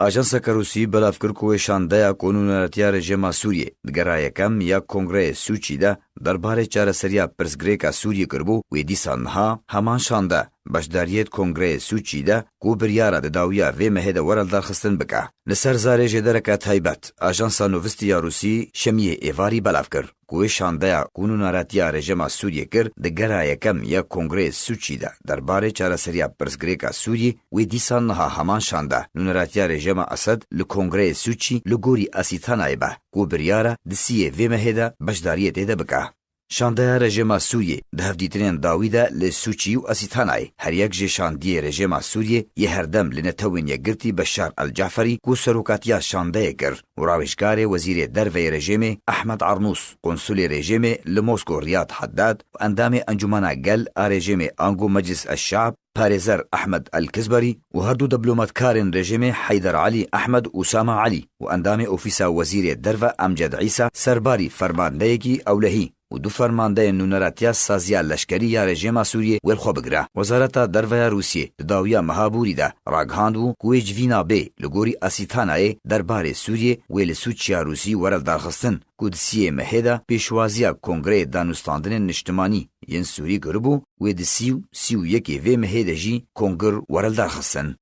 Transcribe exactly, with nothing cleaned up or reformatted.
Ajanseke Rûsî belav kir ku wê şandeya ku nûneratiya rejêma Sûriyê di gera yekem ya Kongreyê Sûçî de derbarê çareseriya pirsgirêka Sûriyê kiribû, wê dîsa niha heman şande beşdariyê di Kongreyê Sûçî de ku biryara di dawiya vê mehê de were lidarxistin bike. Li ser zarê jêdereke taybet, Ajansa Novisti ya Rûsî şemiyê êvarî belav kir ku wê şandeya ku nûneratiya rejêma Sûriyê kir di gera yekem ya Kongreyê Sûçî de derbarê çareseriya pirsgirêka Sûriyê, wê dîsa niha heman şande nûneratiya rejêma Esed li Kongreyê Sûçî li gorî Asîtanayê be ku biryar e di siyê vê mehê de beşdariyê tê de bike. Şandeya rejêma Sûriyê di hevdîtinên dawî de li Sûçî û Asîtanayê, her yek ji şandiyê rejêma Sûriyê yê herdem li Netewên Yekgirtî Beşar El Caferî ku serokatiya şandeyê kir û rawêjkarê wezîrê derve yê rejêmê Ehmed Arnûs, konsulê rejêmê li Mosko Riyad Haddad û endamê Encûmena Gel a rejêmê ango Meclis El Şab, parêzer Ehmed El Kizberî û her du diplomatkarên rejêmê Heyder Alî Ehmed û Usama Alî û endamê Ofîsa Wezîrê Derve Emced Îsa serbarî fermandeyekî ewlehî û du fermandeyên nûneratiya saziya leşkerî ya rejêma Sûriyê wê li xwe bigire. Wezareta Derve ya Rûsiyê di dawiya meha borî de ragihandibû ku wê civîna bê li gorî Asîtanayê derbarê Sûriyê wê li Sûçiya Rûsî were lidarxistin ku di siyê mehê de pêşwaziya Kongreyê Danûstandinên Niştimanî yên Sûrî kiribû, wê di sî û sî û yekê vê mehê de jî kongir were lidarxistin.